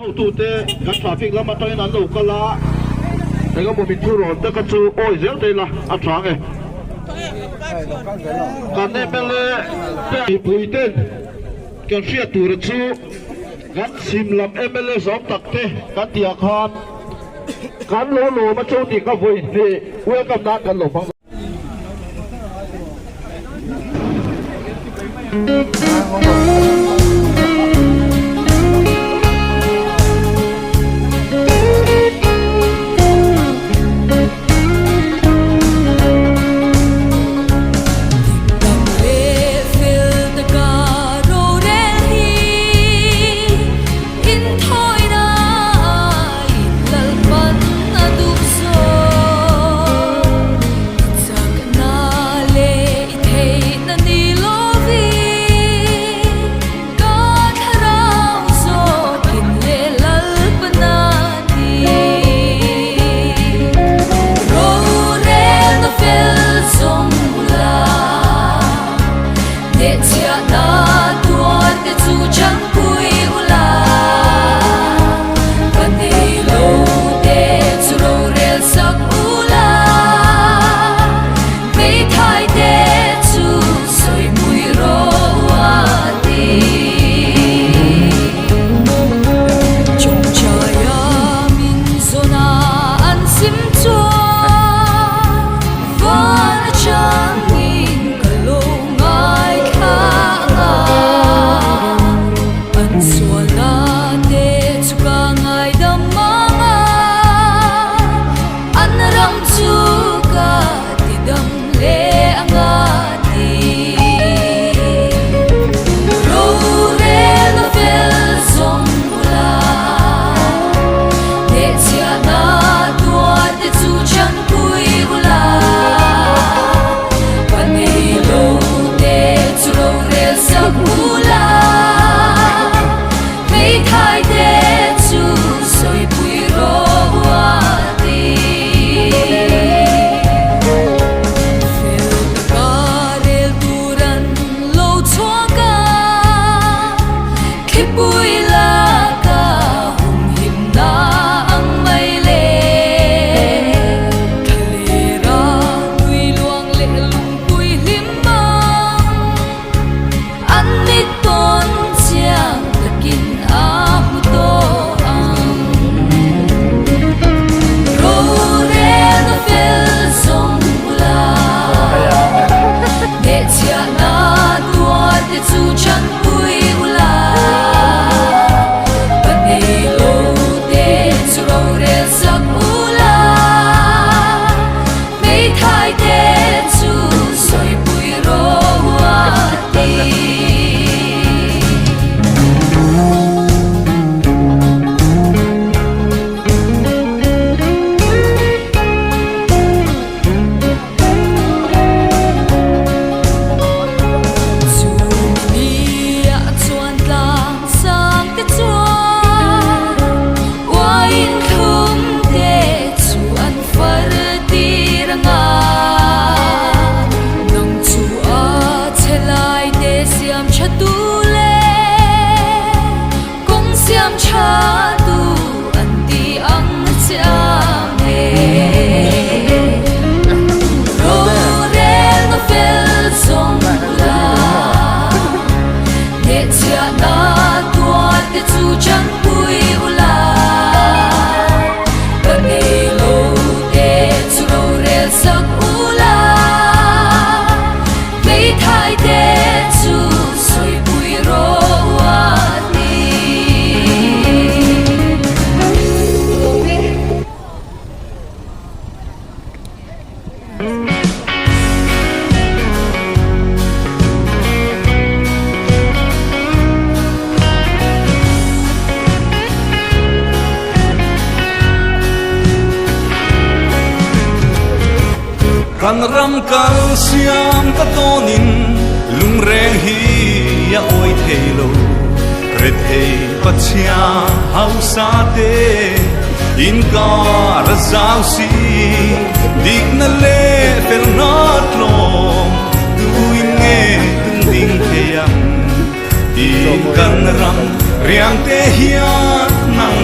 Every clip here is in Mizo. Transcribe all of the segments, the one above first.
Hotute kan traffic lam atangin an lo kal a, engemaw min thu rawn te kha chu awi zel te ila a tha ang e. Kan mla te mipui ten kan hriat tura chu kan chhim lam mla zawm tak te kan tih ah khan kan lo lawm a chu tih kha vawi hnih welcome nan kan lo hmang. Kan ram kal siam ta tawnin lungreng hi a awi thei lo. Rethei Pathian hausa te inkar a zau si. Dikna leh felna tlawm tuin nge tum ding thei ang? Ti kan ram riang te hian nang.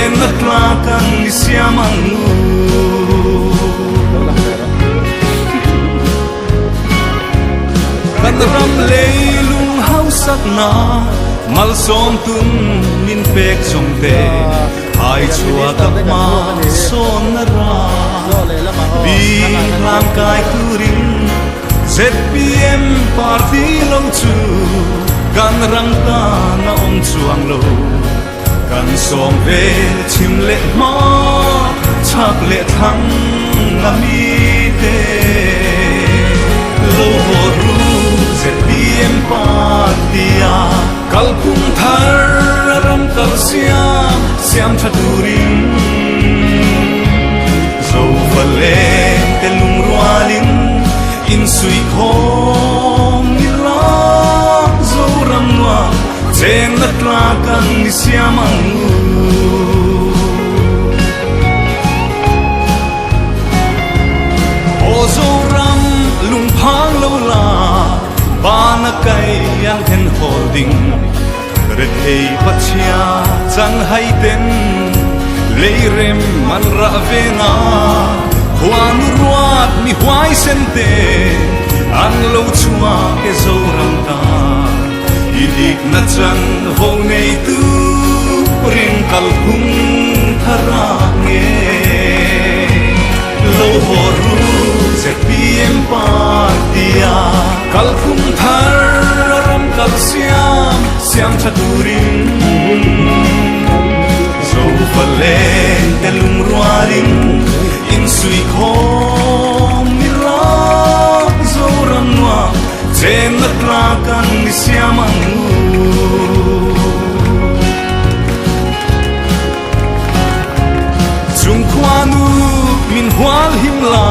Chenna tlak an i siam ang u. Kan ram leilung hausakna malsawm tum min pek zawng te hai chhuah ka hma sawnna ra bing hlang kai turin ZPM party lo chu kan ram tan a awm chuang lo. Kan sawm ve chhim leh hma, chhak leh thlang a mite. Lo haw ru ZPM party a kalphung thar a ram kal siam siam tha turin. Zofa leng te lungrualin insuihkhawm ila Zoram nuam. Chenna tlak an i siam ang u. Aw Zoram lungphang lo la, bana kai ang hen hawl ding. Rethei Pachhia chang hai ten, leirem an rah ve na. Khuanu ruat mi huaisen te, an lo chhuak e Zoram tan. I dikna chan vo neitu ring kalphung thar a nge. Lo haw ru ZPM party a kalphung thar a ram kal siam siam tha turin Zofa leng te lungrualin insuihkhawm ila Zoram nuam Chenna tlak an i siam ang u. Chung khuanu min hual him la,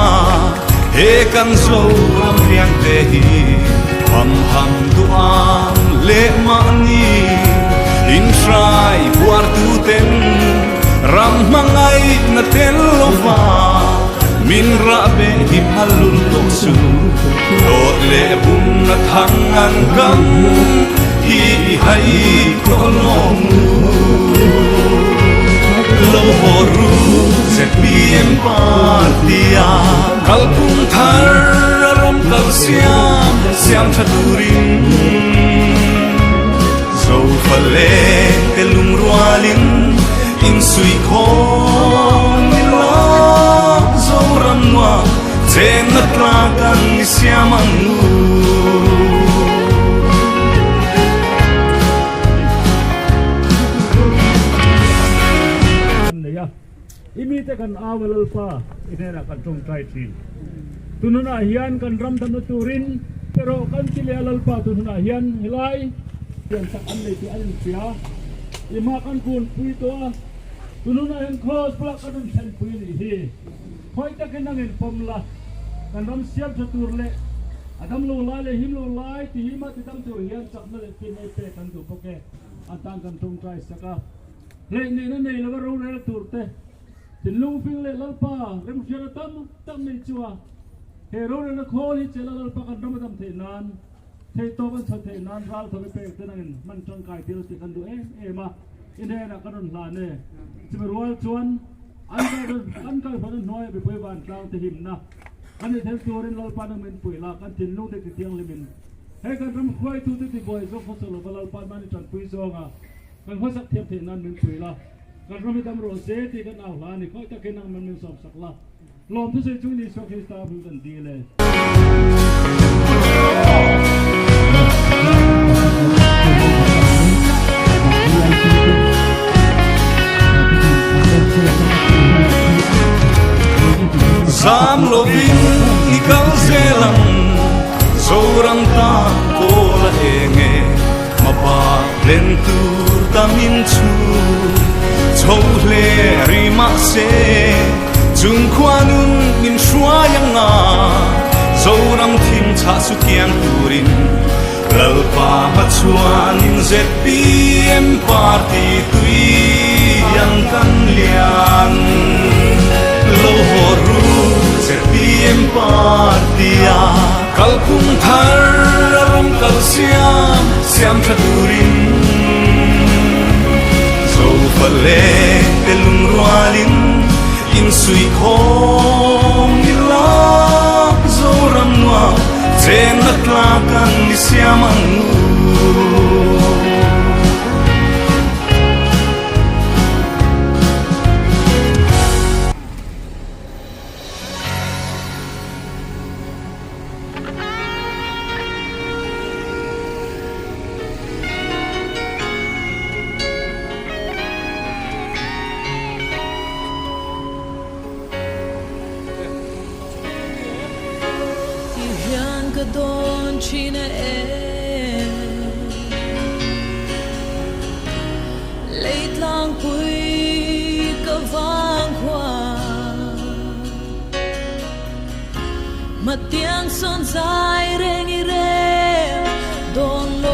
he kan Zoram riang te hi ham ham duang leh mahni in hrai buar tu ten ram hmangaih na tel lova min rah beh hi phal lul tawh su. Dawt leh bum na thang an kam hi i hai tawh lawng u. Lo haw ru ZPM party a kalphung thar a ram kal siam siam tha turin Zofa leng te lungrualin insuihkhawm ila Zoram nuam Chenna tlak an i siam ang u. Kan nei a, i mite kan au a Lalpa i hnenah kan tawngtai thin. Tun hunah hian kan ram damna turin erawh kan ti leh a Lalpa tun hunah hian helai pian chak an nei tih an inhria. I hma kan kunpui tawh a, tun hunah hian Kraws bulah kan rawn thlenpui a nih hi. Khawi takin ang inpawm la, kan ram siam tha tur leh a dam lo lai leh him lo lai ti hi mah ti dam tur hian chakna leh finna i pek kan duh bawk e. A tan kan tawngtai sak a, hleih neihna nei lova rorel tur te, thinlung fing leh Lalpa remhriatna tam tak nei chunga he rorelna khawl hi chela Lalpa kan ram a dam theih nan, theihtawp an chhan theih nan ral tho i pek te nangin hman tangkai thil tih kan duh em em a, i hnenah kan rawn hlan e. Chumi rual chuan an kal an kal hran a hnuaia mipui vantlang te himna kan ni thel turin Lalpa nang min puih la, kan thinlung te tithianghlimin he kan ram hruaitute tibuai zawk hmasa lova Lalpa mahni tanpui zawnga kan hmasak thiam theih nan min puih la, kan ram hi dam rawh se tih kan au hla a ni. Khawi takin nang min sawmsak la. Lawm thusawi chung Isua Krista hming kan dil e. Zam lovin i kal zel ang Zoram tan kawl a eng e Mapa len tur tamin chu chho hle ri mahse Chung khuanun min hruai anga Zoram thim chah su kiang turin Lalpa hmachhuanin ZPM party tui ang kan lian Lo haw ru ZPM party a kalphung thar a ram kal siam siam tha turin. Pale te lungrualin insuihkhawm ila Zoram nuam chenna tlak an ni siam ang u. Ti hian ka dawn thin a em Leitlangpui ka vang khua. Matiang sawn zai reng i rel dawn lo.